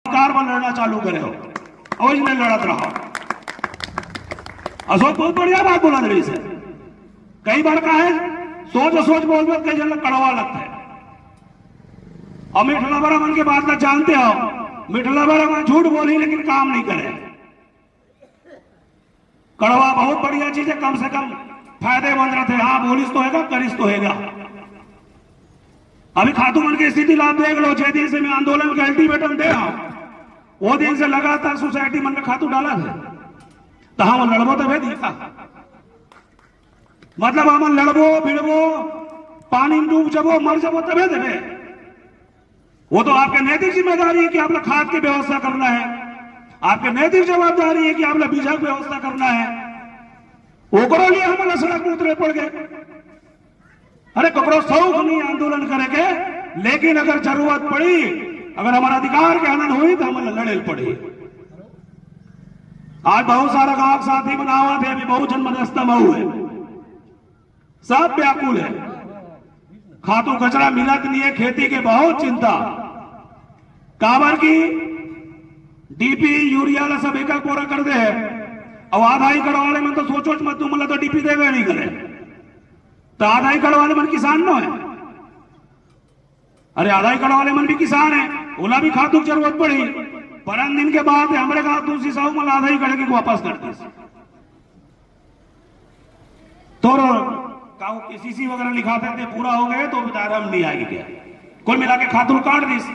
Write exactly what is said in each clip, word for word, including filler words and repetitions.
अधिकार बर लड़ना चालू करे हो, अउ इसने लड़त रहो। अशोक बहुत बढ़िया बात बोला रहिस हे। कई बार का हे, सोच सोच बोलबे, कई झन ला कड़वा लगथे। अउ मिठलबरा मन के बात ला जानते हो, मिठलबरा मन झूठ बोलही लेकिन काम नइ करे। कड़वा बहुत बढ़िया चीज हे, कम से कम फायदेमंद रहिथे। हाँ, बोलिस तो होही गा, करिस तो होही गा। अभी खातू मन के स्थिति ला देख लो, जे दिन से मैं आंदोलन के अल्टीमेटम दे हंव, ओ दिन से लगातार सोसाइटी मन में खातू डालत हे। त हमन लड़बो तभे दिही का? मतलब हमन लड़बो, भिड़बो, पानी में डूब जबो, मर जबो तभे देबे। वो तो आपके नैतिक जिम्मेदारी हे कि आप ला खाद के व्यवस्था करना हे, आपके नैतिक जवाबदारी हे कि आप ला बीजा के व्यवस्था करना हे। ओकरो लिए हमन ला सड़क में उतरे पड़ गे। अरे, ककरो शौक नइ हे आंदोलन करे के, लेकिन अगर जरूरत पड़ी, अगर हमर अधिकार के हनन होही, त हमन ला लड़े ल पड़ही। आज बहुत सारा गांव के साथी मन आवत हे, अभी बहुत झन मन रस्ता में हे, सब व्याकुल हे। खातू कचरा मिलत नइ हे, खेती के बहुत चिंता। काबर कि डीपी, यूरिया ला सब एक एक बोरा कर दे हे, अउ आधाई कड़ वाले मन तो सोचो मत, तुमन ला तो डीपी देबे नइ करे। त आधाई कड़ वाले मन किसान नोहे? अरे, आधाई कड़ वाले मन भी किसान हे, ओला भी खातू के जरूरत पड़ही। परन दिन के बात हे, हमरे गांव तुलसी साहू मन आधाई कड़ के वापस कर दिस। तोर का वो केसीसी वगैरह लिखाथे, ते पूरा हो गे, तो दायरा में नइ आही के। कुल मिला के खातू ल काट दिस।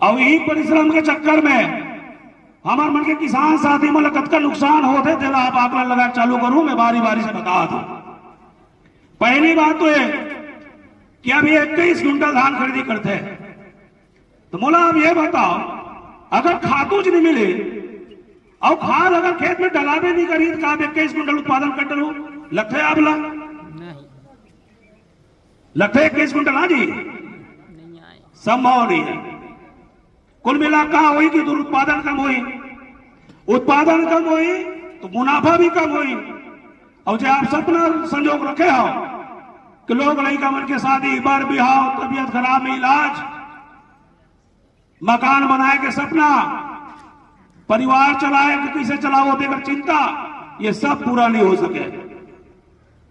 अउ इही परिश्रम के चक्कर में हमर मन के किसान साथी मन ला कतका नुकसान होथे, तेला आप आकलन लगाए चालू करू, मैं बारी बारी से बतात हंव। पहली बात तो ये कि अभी इक्कीस कुंटल धान खरीदी करथे, त मोला आप ये बताओ, अगर खातूच नइ मिले अउ खाद अगर खेत में डलाबे नइ करही, त का आप इक्कीस कुंटल उत्पादन कर डरहू? लगथे आप ला? नहीं। लगथे इक्कीस कुंटल? हाँ जी, नहीं आए। संभव नइ हे। कुल मिला का होही कि तोर उत्पादन कम होही, उत्पादन कम होही त मुनाफा भी कम होही। अउ जे आप सपना संजोग रखे हो कि लोग लइका मन के शादी, बर बिहाव, तबीयत खराब में इलाज, मकान बनाए के सपना, परिवार चलाए के कइसे चलावो, तेकर चिंता, ये सब पूरा नइ हो सके।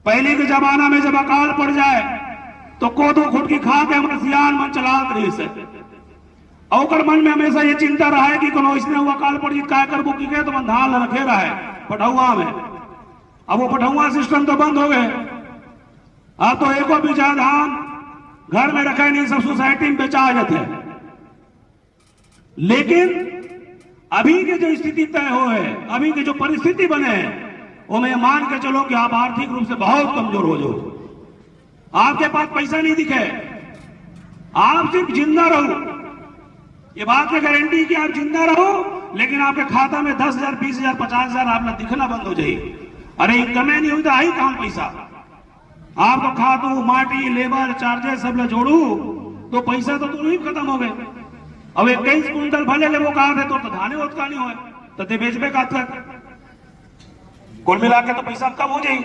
पहली के जमाना में जब अकाल पड़ जाए, तो कोदो खुटकी खा के हमर सियान मन चलात रहिस हे। अउ ओकर मन में हमेशा ये चिंता रहय कि कोनो अइसने अउ अकाल पड़ जही त काय करबो कहिके, त मन धान ला रखे रहय पठउवा में। अब वो पठउवा सिस्टम तो बंद हो गे। अब तो एको बीजा धान घर में रखे नइ, सब सोसाइटी में बेचा जाथे। लेकिन अभी के जो स्थिति तय होय हे, अभी के जो परिस्थिति बने हे, ओमे मान के चलो कि आप आर्थिक रूप से बहुत कमजोर हो जाओ। आपके पास पैसा नइ दिखे, आप सिर्फ जिंदा रहो। ये बात की गारंटी कि आप जिंदा रहो, लेकिन आपके खाता में दस हजार, बीस हजार, पचास हजार आप ला दिखना बंद हो जाही। अरे, इनकम नइ होही त आही कहां पैसा? आप तो खातू, माटी, लेबर चार्जेस सब ला जोड़ू, तो पैसा तो तुरही खतम हो गे। अब इक्कीस कुंटल भले लेबो कहाथे, तोर तो धाने ओतका नइ होय, त ते बेचबे काथक। कुल मिला के तो पैसा कम हो जाही।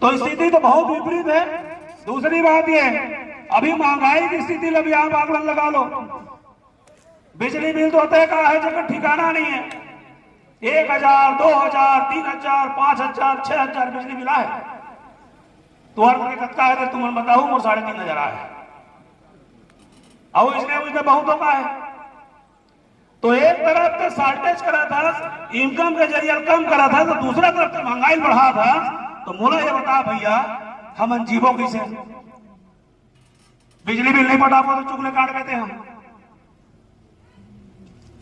तो स्थिति तो बहुत विपरीत हे। दूसरी बात ये, अभी महंगाई की स्थिति ला भी आप आकलन लगा लो। बिजली बिल तो तय का हे, जेकर ठिकाना नइ हे। एक हजार, दो हजार, तीन हजार, पांच हजार, छह हजार बिजली बिल आय। तुंहर मन के कतका हे, तुमन बताहू, मोर साढ़े तीन हजार आय। अउ अइसने, अइसने बहुत हो गे हे। तो एक तरफ त shortage करत हस, इनकम के जरिया कम करत हस, त दूसरा तरफ त महंगाई बढ़ात हस। त मोला ये बता भइया, हमन जीबो कइसे? बिजली बिल नइ पटाबो त चुगली काट देथे हम।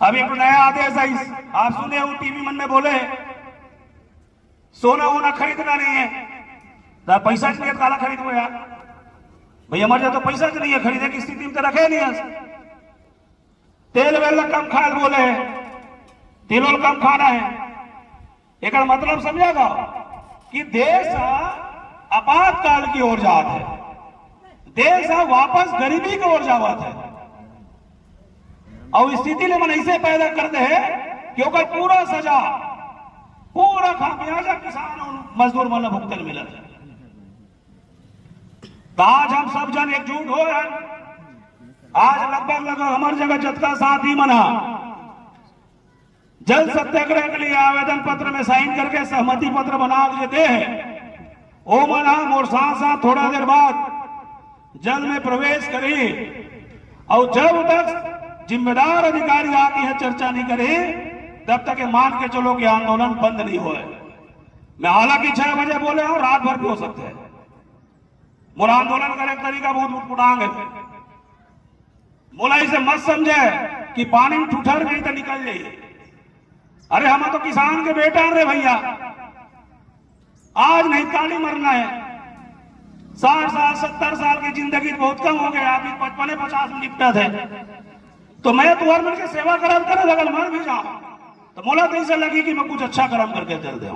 अभी एक नया आदेश आइस, आप सुने हो टीवी मन में बोले, सोना वोना खरीदना नइ हे, त पैसा नइ हे त काला खरीदबो यार? भइया, हमर जग तो पैसा नइ हे, खरीदे के स्थिति में त रखे नइ हस। तेल वेल ला कम खाए ल बोले हे, तेल वेल कम खाना हे। एकर मतलब समझा गा कि देश ह आपातकाल की ओर जात हे, देश ह वापस गरीबी की ओर जावत हे। अउ स्थिति ल मन अइसे पैदा कर दे हे कि ओकर पूरा सजा, पूरा खामियाजा किसान अउ मजदूर मन ल भुगते ल मिलत हे। त आज हम सब झन एकजुट होए हन, आज लगभग लगभग हमर जगह जतका साथी मन ह जल सत्याग्रह के लिए आवेदन पत्र में साइन करके सहमति पत्र बना के दे हे, ओ मन ह मोर साथ साथ थोड़ा देर बाद जल में प्रवेश करही, अउ जब तक जिम्मेदार अधिकारी आके यह चर्चा नहीं करही, तब तक ये मान के चलो कि आंदोलन बंद नहीं होय। मैं हालांकि छह बजे बोले हूं, रात भर भी हो सकते हैं। मोर आंदोलन करे के तरीका बहुत उटपुटांग है। मोला इसे मत समझे कि पानी में ठुठर गई तो निकल जाइए। अरे, हम तो किसान के बेटा रे भैया, आज नहीं काली मरना है। साठ साल, सत्तर साल की जिंदगी बहुत कम हो गए, आदमी पचपने पचास में निपटत हे। तो मैं तुहर मन के सेवा करत करत अगर मर भी जाऊं, तो मोला तो ऐसा लगी कि मैं कुछ अच्छा कर्म करके चल दे।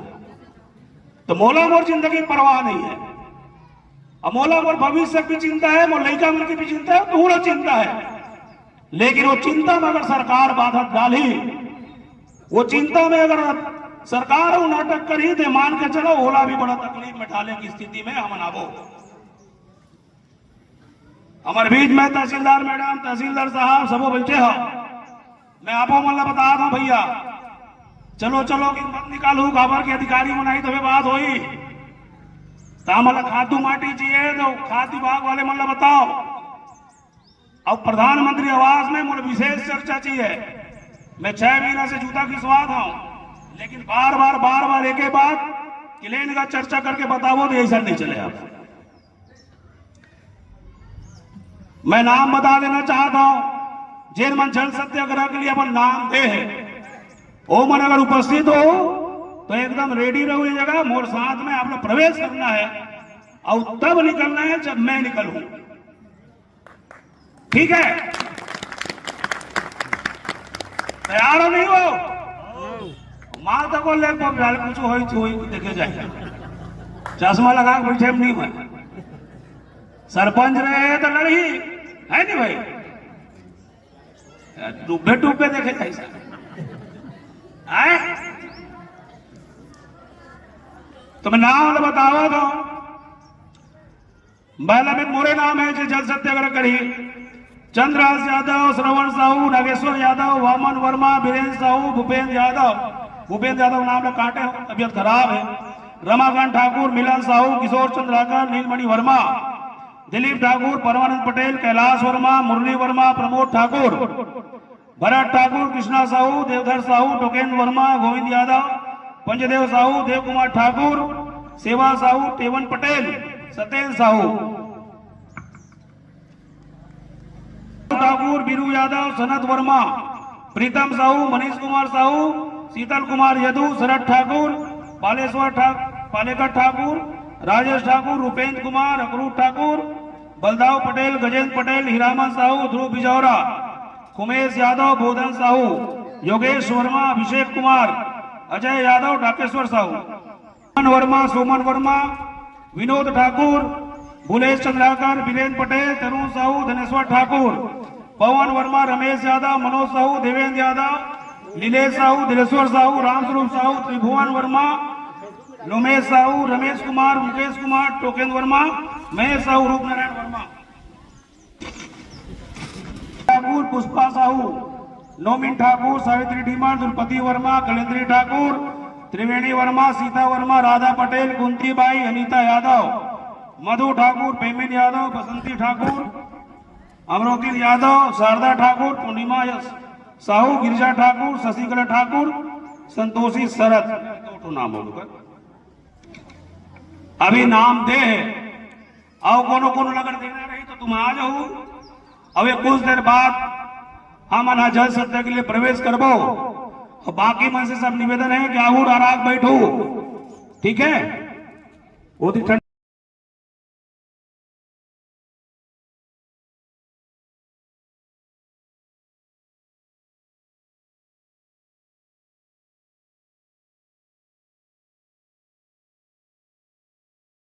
तो मोला मोर जिंदगी परवाह नहीं है। अब मोला मोर भविष्य की चिंता है, मोर लइका मन की भी चिंता है, तुहरो चिंता है। लेकिन वो चिंता में अगर सरकार बाधा डाली, वो चिंता में अगर सरकार वो नाटक करी, तो मान के चलो, ओला भी बड़ा तकलीफ में डाले की स्थिति में हम आबो। हमर बीच में तहसीलदार मैडम, तहसीलदार साहब, सबो बैठे हो। मैं आपो मन ला बता दूं भैया, चलो चलो कि मत निकालू, काबर के अधिकारी मन आही तबे बात होई। तो हमला खातू माटी चाहिए तो खाद विभाग वाले मन ला बताओ। अब प्रधानमंत्री आवास में मोला विशेष चर्चा चाहिए। मैं छह महीना से जूता खिसवात हूं, लेकिन बार बार बार बार एक ही बात, क्लेन का चर्चा करके बताओ तो ऐसा नहीं चले आप। मैं नाम बता देना चाहता हूं, जेन मन जल सत्याग्रह के लिए अपन नाम दे हे, ओ मन अगर उपस्थित हो तो एकदम रेडी रहो। ये जगह मोर साथ में आप लोग प्रवेश करना है और तब निकलना है जब मैं निकलूं। ठीक है, तैयार हो नहीं हो? माल तो को ले, कुछ होई तो होई, देखे जाए। चश्मा लगा के बैठे हम नहीं भाई। सरपंच रहे तो लड़ही, है नहीं भाई? डूबे डूबे देखे जाए सर। आए? तो मैं नाम वाला बतावा दो। पहला में मोरे नाम है जे जल सत्याग्रह करी। चंद्रहास यादव, श्रवण साहू, नागेश्वर यादव, वामन वर्मा, बीरेंद्र साहू, भूपेंद्र यादव। भूपेंद्र यादव नाम ला काटे हो, तबीयत खराब है। रमाकांत ठाकुर, मिलन साहू, किशोर चंद्राकर, नीलमणि वर्मा, दिलीप ठाकुर, परमानंद पटेल, कैलाश वर्मा, मुरली वर्मा, प्रमोद ठाकुर, भरत ठाकुर, कृष्णा साहू, देवधर साहू, टोकेन वर्मा, गोविंद यादव, पंचदेव साहू, देव कुमार ठाकुर, सेवा साहू, टेवन पटेल, सत्येंद्र साहू, ठाकुर, बीरू यादव, सनत वर्मा, प्रीतम साहू, मनीष कुमार साहू, शीतल कुमार यदु, शरद ठाकुर, पालेश्वर ठाक-, पालेकर ठाकुर, राजेश ठाकुर, रूपेंद्र कुमार, अकरूप ठाकुर, बलदाव पटेल, गजेंद्र पटेल, हीरामन साहू, ध्रुव बिजौरा, उमेश यादव, बोधन साहू, योगेश वर्मा, अभिषेक कुमार, अजय यादव, डाकेश्वर साहू, अमन वर्मा, सुमन वर्मा, विनोद ठाकुर, भूलेश चंद्राकर, बीरेन पटेल, तरुण साहू, धनेश्वर ठाकुर, पवन वर्मा, रमेश यादव, मनोज साहू, देवेंद्र यादव, नीलेश साहू, दिलेश्वर साहू, रामस्वरूप साहू, त्रिभुवन वर्मा, लोमेश साहू, रमेश कुमार, मुकेश कुमार, टोकेंद्र वर्मा, महेश साहू, रूपनारायण वर्मा। ठाकुर, पुष्पा साहू, नोमिन ठाकुर, सावित्री धीमान, दुर्पति वर्मा, कलेंद्री ठाकुर, त्रिवेणी वर्मा, सीता वर्मा, राधा पटेल, कुंती बाई, अनीता यादव, मधु ठाकुर, पेमिन यादव, बसंती ठाकुर, अमरोतिन यादव, शारदा ठाकुर, पूर्णिमा यस-, साहू, गिरिजा ठाकुर, शशिकला ठाकुर, संतोषी शरद, दो ठो नाम हो गए। अभी नाम दे हे, अउ कोनो कोनो अगर देना रही तो तुम आ जाओ। अउ ये कुछ देर बाद हमन ह जल सत्याग्रह के लिए प्रवेश करबो, अउ बाकी मन से सब निवेदन है कि आहू डरा के बैठो, ठीक है? बहुत ही ठंड